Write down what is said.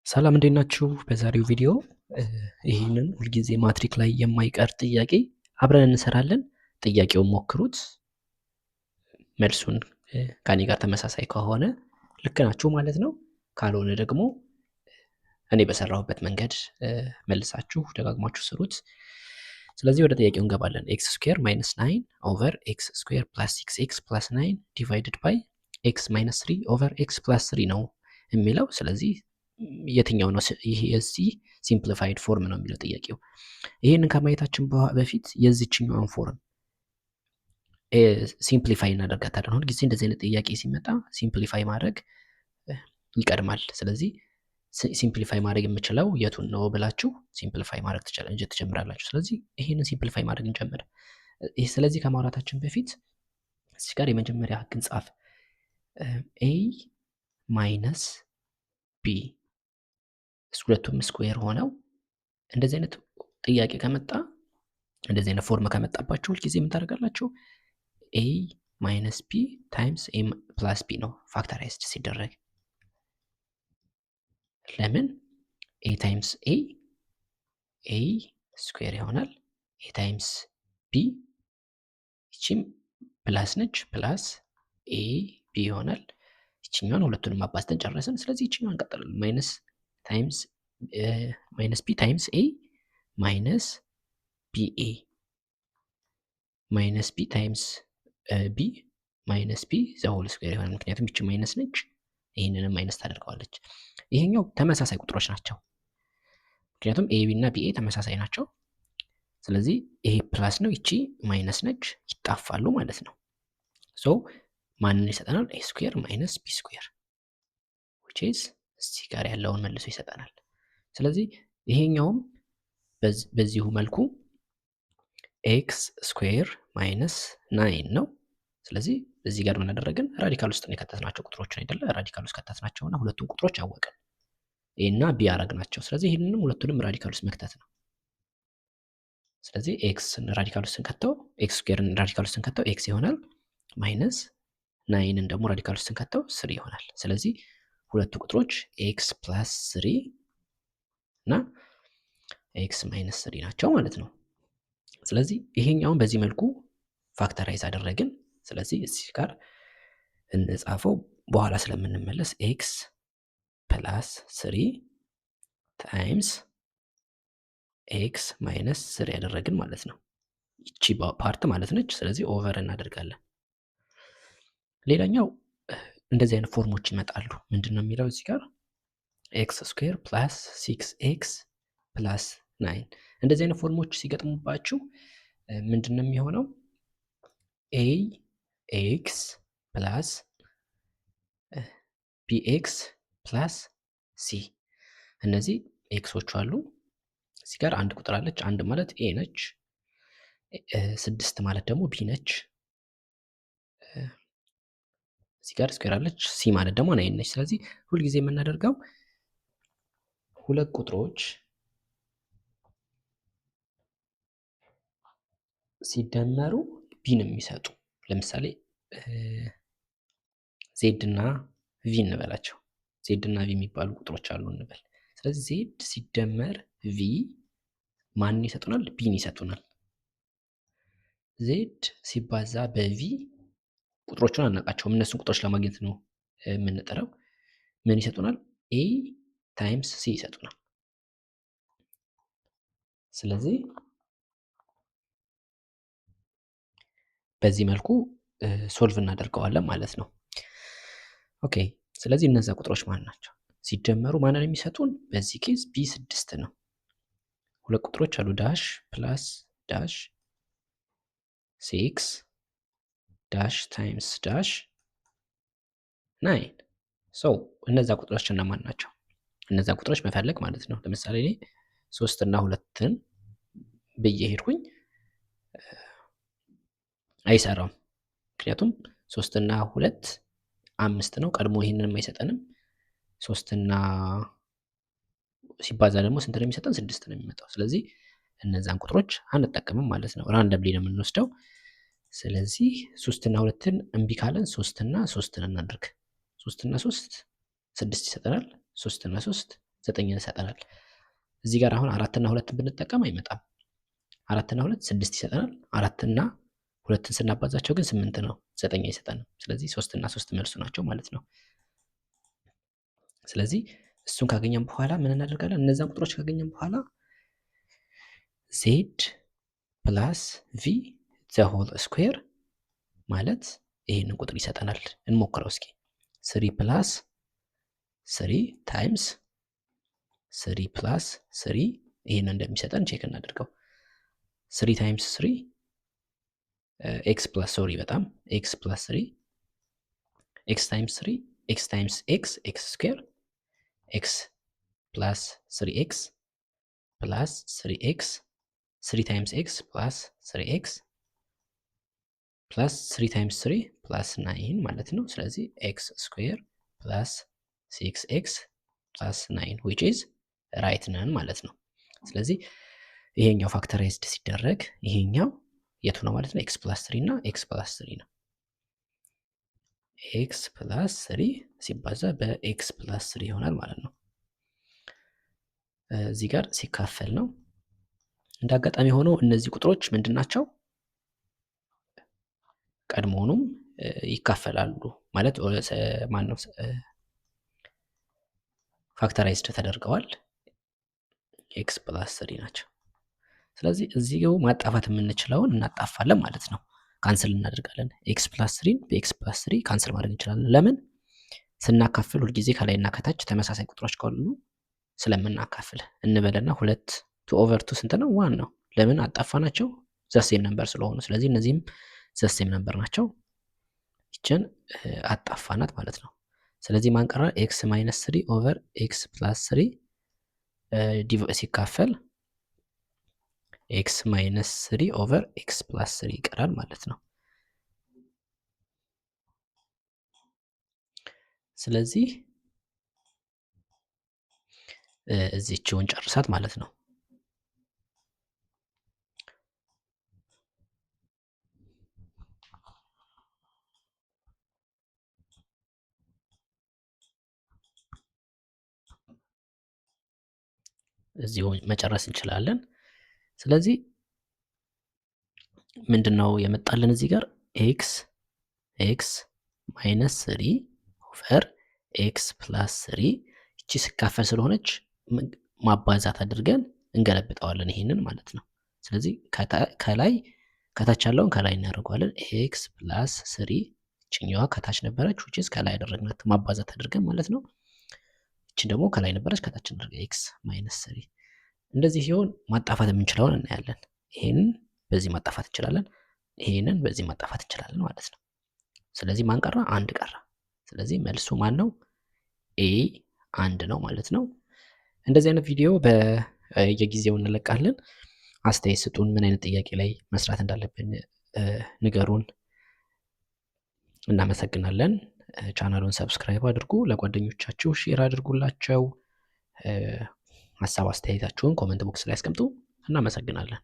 ሰላም እንዴት ናችሁ? በዛሬው ቪዲዮ ይህንን ሁልጊዜ ማትሪክ ላይ የማይቀር ጥያቄ አብረን እንሰራለን። ጥያቄውን ሞክሩት። መልሱን ከኔ ጋር ተመሳሳይ ከሆነ ልክ ናችሁ ማለት ነው። ካልሆነ ደግሞ እኔ በሰራሁበት መንገድ መልሳችሁ ደጋግማችሁ ስሩት። ስለዚህ ወደ ጥያቄው እንገባለን። x square minus 9 over x square plus 6 x plus 9 divided by x minus 3 over x plus 3 ነው የሚለው። ስለዚህ የትኛው ነው ይሄ የዚህ simplified form ነው የሚለው ጥያቄው። ይህንን ከማየታችን በፊት የዚችኛዋን form simplify እናደርጋታለን። ሁልጊዜ እንደዚህ አይነት ጥያቄ ሲመጣ simplify ማድረግ ይቀድማል። ስለዚህ simplify ማድረግ የምችለው የቱን ነው ብላችሁ simplify ማድረግ ትጀምራላችሁ። ስለዚህ ይህንን simplify ማድረግ እንጀምር። ስለዚህ ከማውራታችን በፊት እዚህ ጋር የመጀመሪያ ህግ እንጻፍ። a minus b ሁለቱም square ሆነው እንደዚህ አይነት ጥያቄ ከመጣ፣ እንደዚህ አይነት form ከመጣባችሁ ሁልጊዜ ምን ታደርጋላችሁ? a minus b times a plus b ነው factorized ሲደረግ። ለምን? a times a a square ይሆናል። a times b ይቺም plus ነች፣ plus a b ይሆናል። ይችኛዋን ሁለቱንም አባዝተን ጨረስን። ስለዚህ ይችኛዋን እንቀጥላለን። Minus times minus b times a minus b a minus b times b minus b the whole square ይሆናል። ምክንያቱም ይቺ minus ነች፣ ይህንንም minus ታደርገዋለች። ይሄኛው ተመሳሳይ ቁጥሮች ናቸው። ምክንያቱም a b እና b a ተመሳሳይ ናቸው። ስለዚህ ይሄ plus ነው፣ ይቺ minus ነች፣ ይጣፋሉ ማለት ነው። So ማንን ይሰጠናል? a square minus b square, which is እዚህ ጋር ያለውን መልሶ ይሰጠናል። ስለዚህ ይሄኛውም በዚሁ መልኩ x square minus 9 ነው። ስለዚህ እዚህ ጋር ምን አደረግን? Radical ውስጥ ነው የከተትናቸው ቁጥሮችን አይደለ? Radical ውስጥ ከተትናቸውና ሁለቱን ቁጥሮች አወቅን። a እና b አረግናቸው። ስለዚህ ይህንንም ሁለቱንም radical ውስጥ መክተት ነው። ስለዚህ x radical ውስጥ ስንከተው፣ x square ን radical ውስጥ ስንከተው x ይሆናል። Minus 9 ን ደግሞ radical ውስጥ ስንከተው 3 ይሆናል። ስለዚህ ሁለቱ ቁጥሮች x plus 3 እና x minus 3 ናቸው ማለት ነው። ስለዚህ ይሄኛውን በዚህ መልኩ factorize አደረግን። ስለዚህ እዚህ ጋር እንጻፈው፣ በኋላ ስለምንመለስ x plus 3 times x minus 3 ያደረግን ማለት ነው። ይቺ part ማለት ነች። ስለዚህ over እናደርጋለን። ሌላኛው እንደዚህ አይነት form ኦች ይመጣሉ። ምንድን ነው የሚለው እዚህ ጋር? x square plus 6 x plus 9። እንደዚህ አይነት form ኦች ሲገጥሙባችሁ ምንድን ነው የሚሆነው? a x plus bx plus c። እነዚህ x ኦቹ አሉ። እዚህ ጋር አንድ ቁጥር አለች። አንድ ማለት a ነች። ስድስት ማለት ደግሞ b ነች። እዚህ ጋር square አለች። c ማለት ደግሞ 9 ነች። ስለዚህ ሁልጊዜ የምናደርገው ሁለት ቁጥሮች ሲደመሩ b ን የሚሰጡ፣ ለምሳሌ z እና v እንበላቸው። z እና v የሚባሉ ቁጥሮች አሉ እንበል። ስለዚህ z ሲደመር v ማንን ይሰጡናል? B ን ይሰጡናል። z ሲባዛ በ v፣ ቁጥሮቹን አናውቃቸውም። እነሱን ቁጥሮች ለማግኘት ነው የምንጥረው። ምን ይሰጡናል? a times c ይሰጡናል። ስለዚህ በዚህ መልኩ solve እናደርገዋለን ማለት ነው። Okay፣ ስለዚህ እነዛ ቁጥሮች ማን ናቸው? ሲደመሩ ማንን የሚሰጡን? በዚህ case b 6 ነው። ሁለት ቁጥሮች አሉ፣ dash plus dash 6 dash times dash 9። So እነዛ ቁጥሮች እነማን ናቸው? እነዛ ቁጥሮች መፈለግ ማለት ነው። ለምሳሌ እኔ ሶስት እና ሁለትን ብዬ ሄድኩኝ፣ አይሰራም። ምክንያቱም ሶስትና ሁለት አምስት ነው። ቀድሞ ይህንን አይሰጠንም። ሶስትና ሲባዛ ደግሞ ስንት ነው የሚሰጠን? ስድስት ነው የሚመጣው። ስለዚህ እነዛን ቁጥሮች አንጠቀምም ማለት ነው። Randomly ነው የምንወስደው። ስለዚህ ሶስትና ሁለትን እምቢ ካለን ሶስትና ሶስትን እናድርግ። ሶስትና ሶስት ስድስት ይሰጠናል። ሶስትና ሶስት ዘጠኝን ይሰጠናል። እዚህ ጋር አሁን አራትና ሁለትን ብንጠቀም አይመጣም። አራትና ሁለት ስድስት ይሰጠናል። አራትና ሁለትን ስናባዛቸው ግን ስምንት ነው፣ ዘጠኝ አይሰጠንም። ስለዚህ ሶስትና ሶስት መልሱ ናቸው ማለት ነው። ስለዚህ እሱን ካገኘን በኋላ ምን እናደርጋለን? እነዛን ቁጥሮች ካገኘን በኋላ z plus v the whole square ማለት ይሄንን ቁጥር ይሰጠናል። እንሞክረው እስኪ። Three plus three times three plus three ይሄንን እንደሚሰጠን check እናድርገው። Three times three x plus, sorry በጣም፣ x plus three, x times three, x times x, x square, x plus three x plus three x, three times x plus three x plus three times three plus nine ማለት ነው። ስለዚህ x square plus six x plus nine, which is right ነን ማለት ነው። ስለዚህ ይሄኛው factorized ሲደረግ ይሄኛው የቱ ነው ማለት ነው? X plus three እና x plus three ነው። X plus three ሲባዛ በ x plus three ይሆናል ማለት ነው። እዚህ ጋር ሲካፈል ነው። እንደ አጋጣሚ ሆኖ እነዚህ ቁጥሮች ምንድን ናቸው? ቀድሞውኑም ይካፈላሉ ማለት ማነው factorized ተደርገዋል። X plus three ናቸው። ስለዚህ እዚህ ማጣፋት የምንችለውን እናጣፋለን ማለት ነው። Cancel እናደርጋለን። X plus three ን በ x plus three cancel ማድረግ እንችላለን። ለምን? ስናካፍል ሁልጊዜ ከላይና ከታች ተመሳሳይ ቁጥሮች ካሉ ስለምናካፍል እንበልና ሁለት two over two ስንት ነው? One ነው። ለምን አጣፋናቸው? The same number ስለሆኑ። ስለዚህ እነዚህም the same number ናቸው። ይችን አጣፋናት ማለት ነው። ስለዚህ ማን ቀረ? X minus three over x plus three ሲካፈል x minus three over x plus three ይቀራል ማለት ነው። ስለዚህ እዚችውን ጨርሳት ማለት ነው። እዚሁ መጨረስ እንችላለን። ስለዚህ ምንድን ነው የመጣልን እዚህ ጋር? X minus three over x plus three፣ ይቺ ስካፈል ስለሆነች ማባዛት አድርገን እንገለብጠዋለን ይሄንን ማለት ነው። ስለዚህ ከላይ ከታች ያለውን ከላይ እናደርገዋለን። X plus three ይችኛዋ ከታች ነበረች፣ which is ከላይ ያደረግናት ማባዛት አድርገን ማለት ነው። ይችን ደግሞ ከላይ ነበረች፣ ከታች እናደርገ x minus three። እንደዚህ ሲሆን ማጣፋት የምንችለውን እናያለን። ይሄንን በዚህ ማጣፋት እንችላለን። ይሄንን በዚህ ማጣፋት እንችላለን ማለት ነው። ስለዚህ ማን ቀራ? አንድ ቀራ። ስለዚህ መልሱ ማን ነው? A አንድ ነው ማለት ነው። እንደዚህ አይነት ቪዲዮ በየጊዜው እንለቃለን። አስተያየት ስጡን። ምን አይነት ጥያቄ ላይ መስራት እንዳለብን ንገሩን። እናመሰግናለን። ቻናሉን subscribe አድርጉ፣ ለጓደኞቻችሁ share አድርጉላቸው። ሀሳብ አስተያየታችሁን comment box ላይ አስቀምጡ። እናመሰግናለን።